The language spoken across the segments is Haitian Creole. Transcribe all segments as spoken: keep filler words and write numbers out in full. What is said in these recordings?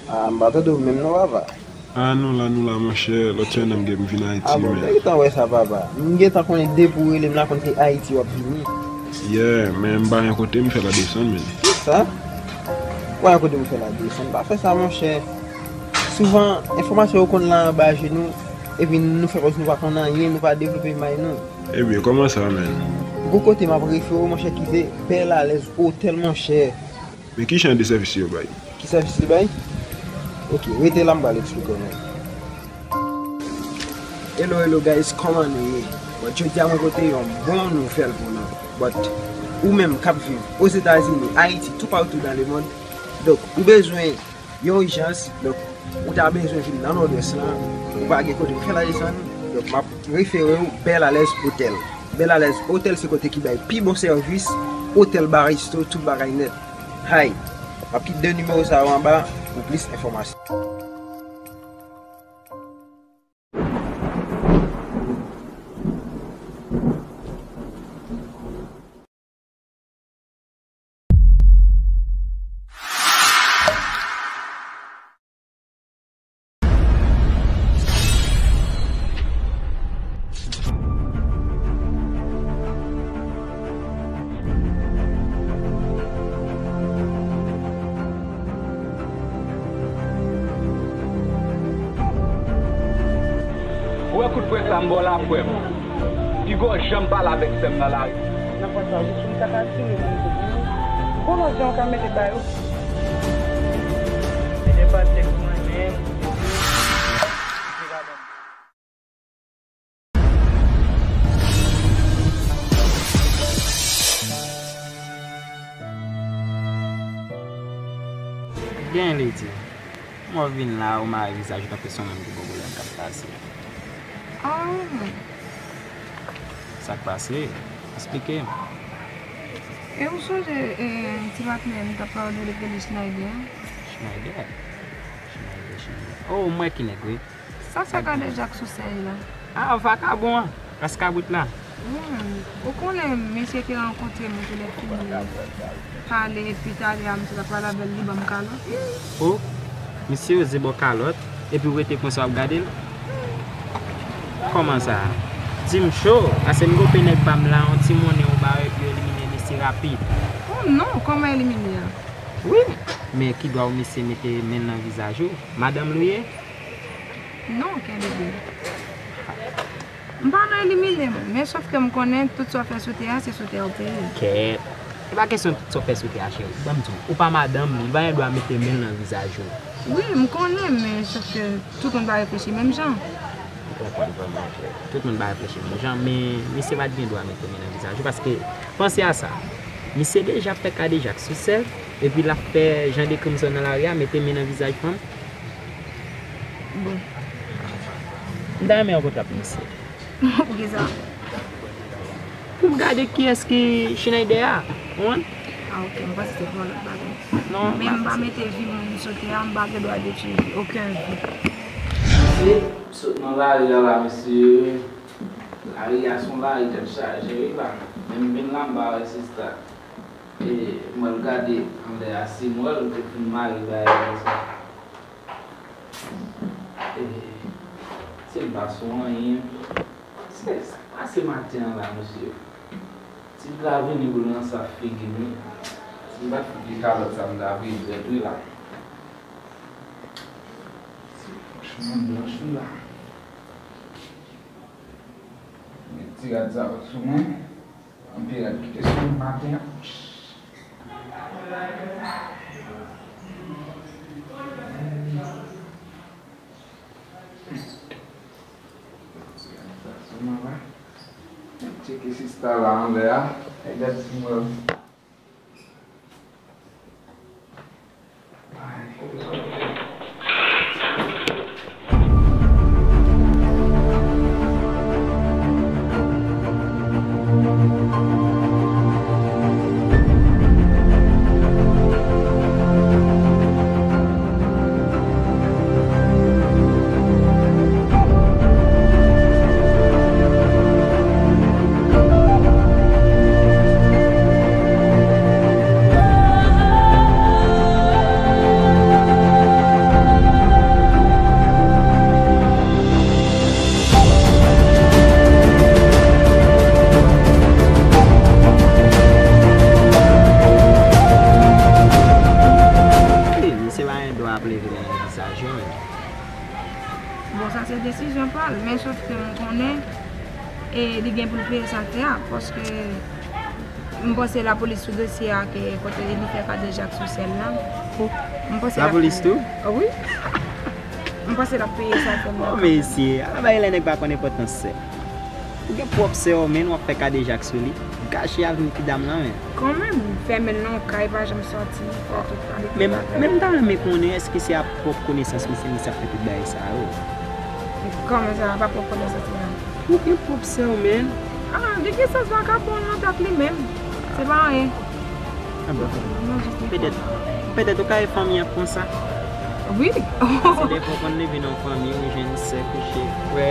Ah, m pa tande w menm non, papa. Ah, nou la, nou la, monchè. Lòt semèn nan m gen m vin Ayiti, men. Ah bon, m te gentan wè sa, papa. M gentan konnen depi w rele m la, konn se Ayiti w ap vini. Yeah, men m pa gen kote m fè la desann, men. Kisa? Ou pa gen kote pou fè la desann? Pa fè sa, monchè. Souvan, enfòmasyon yo konn la anba je nou, epi nou fè kòmsi nou pa konn anyen, nou pa devlope may nou. Ebyen, kòman sa, men? Gon kote m ap refere w, monchè, ki se Bèl Alèz Otèl, monchè. Men ki jan de sèvis yo bay? Ki sèvis li bay? Ok, rete la, m pral eksplike w, men. Hello, hello guys, kòman nou ye? Bon, jodi a mwen pote yon bon nouvèl pou nou. But, ou menm k ap viv Ozetazini, Ayiti, toupatou dan lemond, donk, ou bezwen yon ijans, donk, ou ta bezwen vin nan Nòdwès lan, ou pa gen kote pou fè la desann, donk, m ap refere w Bèl Alèz Otèl. Bèl Alèz Otèl se kote ki bay pi bon sèvis, otèl, bar, resto, tout bagay nèt. Hay! M ap kite de nimewo sa yo anba pou plis enfòmasyon. Ou wè kout pwen sa m ba w la, frè m? Piga w janm pale avèk sè m nan lari. Nan pwen sa, jis pou m ta ka tire moun sou moun. Bon, lòt jan w ka mete ba yo. Mete pa tèks mwen menm. Byen, Lady. Kòman w vin la, ou mare vizaj ou tankou se yon nonm ki gen pwoblèm k ap pase? Ah. Sa k pase? Eksplike m. E ou sonje, e, ti patnè m t ap pale w de l, li rele Schneider? Schneider? Schneider, Schneider. Oh, m wè ki nèg, wi. Sa se kadejak sou sèy la. Ah, vakabon an, ras kabrit la. Wi, ou konnen, misye te rankontre m, nou te lè fini pale, epi talè a, misye t ap pale avè l, li ban m kalòt. Oh, misye oze ba w kalòt, epi w rete konsa w ap gade l? Kòman sa? Di m cho, paske m gonpe nèg pa m la, yon ti monnen ou ba yo, epi yo elimine misye rapid. Oh non, kòman elimine a? Wi, men ki dwa w misye mete men l nan vizaj ou? Madanm l ou ye? Non, kenbe byen. M pa nan elimine m, men sòf ke m konnen tout sa w fè sou tè a, se sou tè a w peye. Kèt. E pa kesyon tout sa w fè sou tè a, cheri. Ban m di w, ou pa madanm li, li pa gen dwa mete men l nan vizaj ou. Wi, m konnen, men sòf ke tout moun pa reflechi menm jan. M konprann vrèman, cheri. Tout moun pa reflechi menm jan, men misye pa t gen dwa mete men nan vizaj ou, paske panse a sa. Misye deja ap fè kadejak sou sèl, epi l ap fè jan de krim sa nan lari a, mete men nan vizaj fanm. Bon. M ta renmen rankontre ak misye. Poukisa? Pou m gade kiyès ki Schneider a, ou konprann? Ah, ok, m panse se pou yon lòt bagay. Non, men m pa mete vi moun sou tè a, m pa gen dwa detwi okenn vi. Mesye, m sot nan lari a la, mesye. Lari a se yon lari tèt chaje, wi, la. Men m vin la, m pa wè sista. E, m al gade anlè a, si m wè l te fin mare bagay konsa. E, si l pa sou anyen. Se sa k pase maten an la, mesye. Si l ta vini pou l nan sa figi m, wi. Si m pa t fout li kalòt sa, m ta vin dwèt, wi, la. Se franchman blanch, wi, la. Met ti rad sa sou mwen. Anpil rad ki te sou mwen maten an. Ti rad sa sou mwen la. Tcheke sista la anlè a. Ay, gad si mwen. Pou leve men nan vizaj yo, men. Bon, sa se desizyon pa l, men sof ke m konnen e li gen pou l peye sa l fè a, paske m panse lapolis sou dosye a ke kote li fè kadejak sou sè l la. M panse l ap Lapolis peye. Tou? Oh, wi. M panse l ap peye sa l fè m nan. Oh, mesye, ala bay lè nèg pa konn enpòtans sè. Ou gen pwòp sè w, men w ap fè kadejak sou li. Gache avni ti dam lan, men. Kanmenm, fèmen l nan yon kay, pa janm sòti, fè tout kalite bagay. Men m ta renmen konnen, èske se ap pwòp konesans misye, misye ap fè tout bagay sa yo? Kòman sa, pa pwòp konesans li menm? Ou gen pwòp sè w, men. Ah, li gen sans vakabon nan tèt li menm. Se pa anyen. Ah bon. Petèt, petèt ou ka wè fanmi an konsa. Wi. Se defwa w konn leve nan yon fanmi, ou jwenn sè kouche, frè,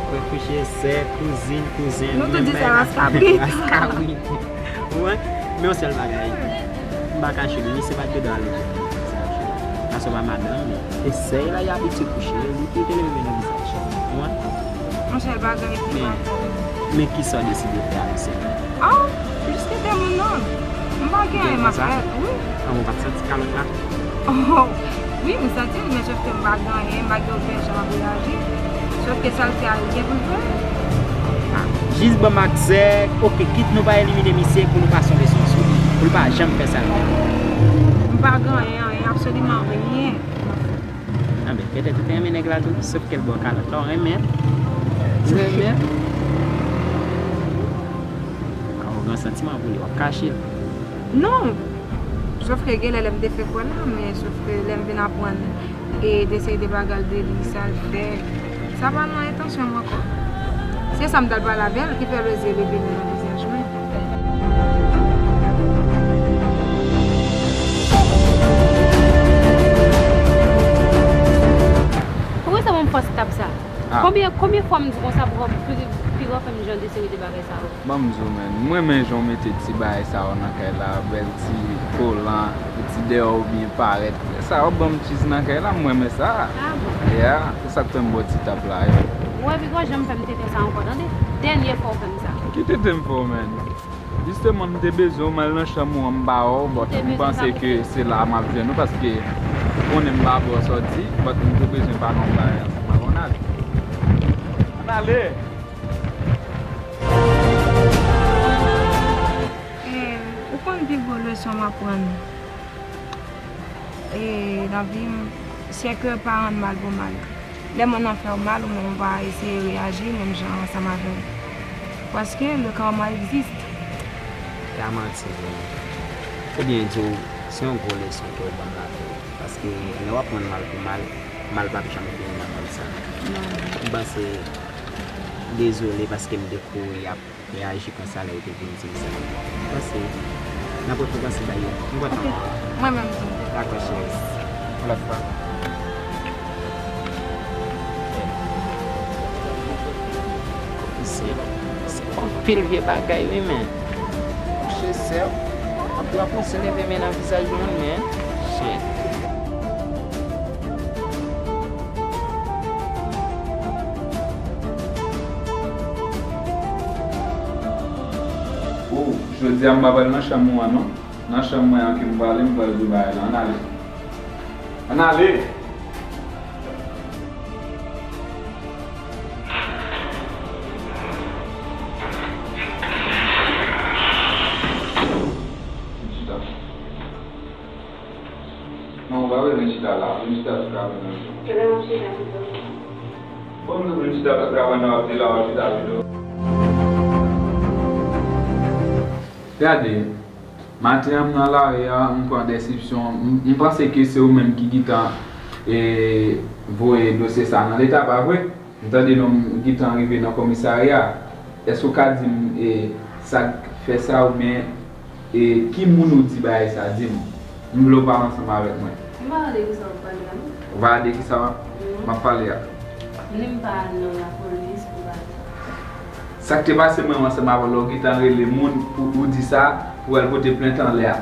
frè kouche, sè, kouzin, kouzen, nou tout di sa, raskabrit. Raskabrit. Ou wè? Men yon sèl bagay, m pa kache li, misye pa t dwe ale. Paske w pa madanm li. E sè la, li abitye kouche, li te leve nan vizaj. Ou wè? Yon sèl bagay ki men, pa fè. Men kisa w deside fè avèk sè la? Ah, jis kite moun non. M pa gen anyen m ap fè, wi. Ah, ou pa t santi kalòt la? Oh, wi, m santi l, men sof ke m pa gen anyen, m pa gen okenn jan m ap reyaji. Sof ke sa l fè a, li gen pou l fè. Ah, jis ban m aksè, oke, kit nou pa elimine misye pou nou pase yon leson sou li. Pou l pa janm fè sa l fè. M pa gen anyen, anyen, absoliman anyen. Anben, petèt ou te renmen nèg la tou, sof ke l ba w kalòt la, w renmen. Ou renmen. Ou gen santiman pou li, w ap kache l. Non. Sof ke genlè lè m te fè kwè la, men sof ke lè m vin aprann e de seri de bagay de li, sa l fè, sa pa nan entansyon m ankò. Se sa m t al pale avè l ki fè l oze leve men nan vizaj mwen. Poukisa mwen fòs tap sa? Ah. Konbyen, konbyen fwa m di konsa pou pi, pi fè m jan de seri de bagay sa yo? Ban m di w, men, m renmen jan w mete ti bagay sa yo nan kay la, bèl ti kolan, ti dèyè w byen parèt. Sa yo ban m cheese nan kay la, m renmen sa. Ah bon? Yeah, se sa k fè m ba w ti tap la, yo. Ou wè, pi gwo jan m fè m tete sa ankò, tande? Dènye fwa w fè m sa. Ki tete m fè w, men? Jisteman, m te bezwen w, m al nan chanm ou an, m pa wè w, but m panse ke se la m ap jwenn ou, paske ou konnen m pa ba w sòti, but m te bezwen pale yon bagay ansanm avè w, n ale. N ale! E, ou konn pi gwo leson m aprann, e, nan vi m, se ke pa rann mal pou mal. Lè moun nan fè w mal, ou menm ou pa eseye reyaji menm jan ansanm avè l. Paske le karma existe. Se pa manti vre. Oubyen di w, se yon gwo leson ke w ban m la vre. Paske lè w ap rann mal pou mal, mal p ap janm fini nan mond sa. Non. M panse, dezole paske m te kouri ap reyaji konsa lè yo te vin di m sa. Pase, n ap rekonpanse bagay yo. M kontan. Ok. Mwen menm tou. Dakò, cheri. Yon lòt fwa. Se, se anpil vye bagay, wi, men. Monchè, sè, anpil anpil se leve men nan vizaj moun, men. Shit. Oh, jodi a m pa pral nan chanm ou an non. Nan chanm mwen an ke m prale, m pral di w bagay la. Ann ale. Ann ale! Vin chita. Non, ou pa bezwen chita la. Vin chita sou kabann nan. Kilè m ap chita pito? Bon, m di w vin chita sou kabann nan, w ap di la, w ap chita pito. Gade, maten an m nan lari a, m pran desepsyon. M, m panse ke se ou menm ki gentan, e, voye dosye sa nan leta, pa vre? M tande non m gentan rive nan komisarya. Èske w ka di m, e, sa k fè sa oubyen, e, ki moun ou di bagay sa? Di m. M vle w pale ansanm avèk mwen. M pa tande kisa w ap pale la, non. Ou pa tande kisa m ap pale a? Non. Ni m pa al nan lapolis pou pale. Sa k te pase mwen ansanm avè w lè w gentan rele moun pou ou di sa, pou w al pote plent anlè a.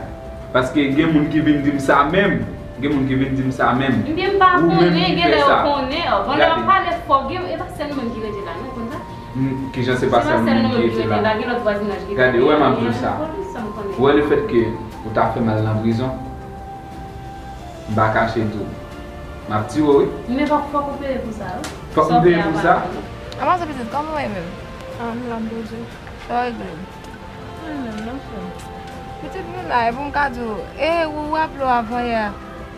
Paske gen moun ki vin di m sa menm. Gen moun ki vin di m sa menm. Ebyen, m pa konnen, genlè yo konnen. Bon, lè w ap pale fò, gen, e pa sèl mwen ki rete la, non, ou konn sa? Kijan se pa sèl mwen ki rete la? Gen lòt vwazinaj ki rete la. Gade, ou wè m ap di w sa. Ou wè lefètke ou ta fè m al nan prizon, m pa kache di w. M ap tire w, wi. Men fòk, fòk ou peye pou sa, wi. Fòk m peye pou sa? Sa w fè a pa bon. Kòman se pitit? Kòman w ye menm? Ah, m la, Bondye. Sa w regle? Mwen menm, non, frè. Pitit, mwen la, e pou m ka di w, e ou raple w avan yè,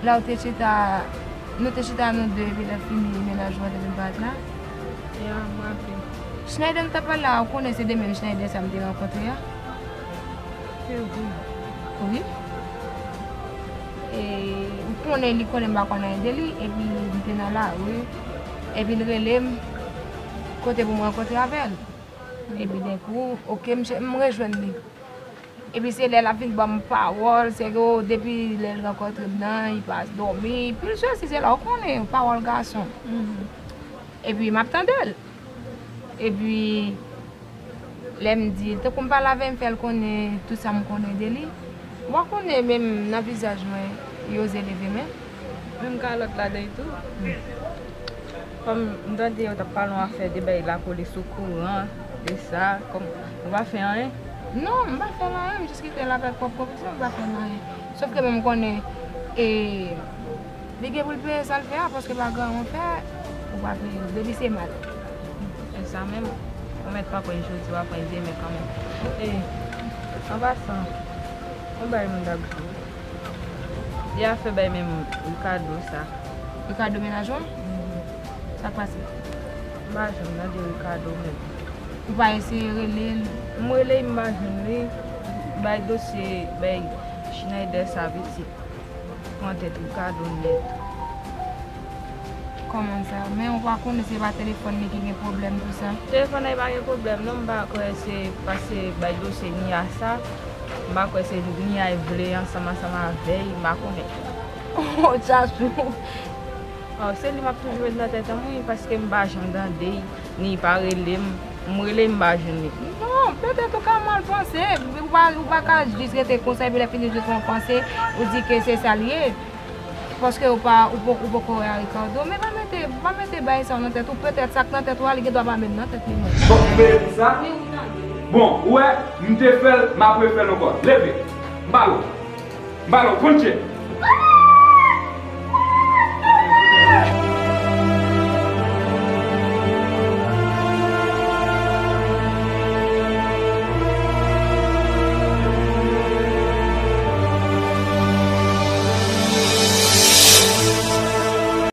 lè w te chita, nou te chita nou de, epi lè fini, mennaj ou an te vin parèt la? Ya, m raple. Schneider nou t ap pale la, ou konnen se de menm Schneider sa m te rankontre a? Se vre. Wi. E, ou konnen, li konnen m pa konn anyen de li, epi m te nan lari, epi l rele m, kote pou m rankontre avè l. Epi denkou, oke, m, m rejwenn li. Epi se lè l ap vin ban m pawòl, se ke, o, depi lè l rankontre m nan, li pa dòmi, pi l sesi, se la, ou konnen, pawòl gason. Epi m ap tande l. Epi, lè m di l, tankou m pale avè l, m fè l konnen tout sa m konnen de li. Ou pa konnen, menm nan vizaj mwen, li oze leve men. Menm kalòt ladan l tou. Kòm m tande yo t ap pale yon afè de bay lapolis okouran de sa, kòm ou pa fè anyen? Non, m pa fè l anyen, m jis kite l avèk pwòp konviksyon, m pa fè l anyen. Sòf ke mwen m konnen, e, li gen pou l peye sa l fè a, paske pa gen anyen w fè, ou pa peye l, depi se mal. E sa menm, ou mèt pa pran jodi, w a pran demen kanmenm. E, an pasan, yon bagay m t ap di w. De afè bay menm Ricardo sa. Ricardo mennaj ou? Mhm. Sa k pase? M pa janm tande Ricardo menm. Ou pa eseye rele l? M rele l, m pa jwenn li. Bay dosye, bay Schneider sa pitit. Pran tèt Ricardo nèt. Kòman sa? Men ou pa konnen se pa telefòn li ki gen pwoblèm tou sa? Telefòn nan pa gen pwoblèm non, m pa kwè se paske bay dosye Nia sa, m pa kwè se Nia vle ansanm ansanm avè l, m pa konnen. Oh, Tchachou! Oh, se li m ap toujou met nan tèt an mwen, paske m pa janm tande l, ni pa rele m, m rele m pa jwenn li. Non, petèt ou ka mal panse, ou pa, ou pa ka jis rete konsa, epi lè fini jis yon panse, ou di ke se sa l ye. Paske ou pa, ou poko, ou poko wè a Ricardo. Men pa mete, pa mete bagay sa yo nan tèt ou. Petèt sa k nan tèt ou a, li gen dwa pa menm nan tèt li menm. Bon, ou peye pou sa? Wi, wi, tande. Bon, ou wè, m te fè l, m ap refè l ankò. Leve. M ba l ou. M ba l ou. Pran tchèk.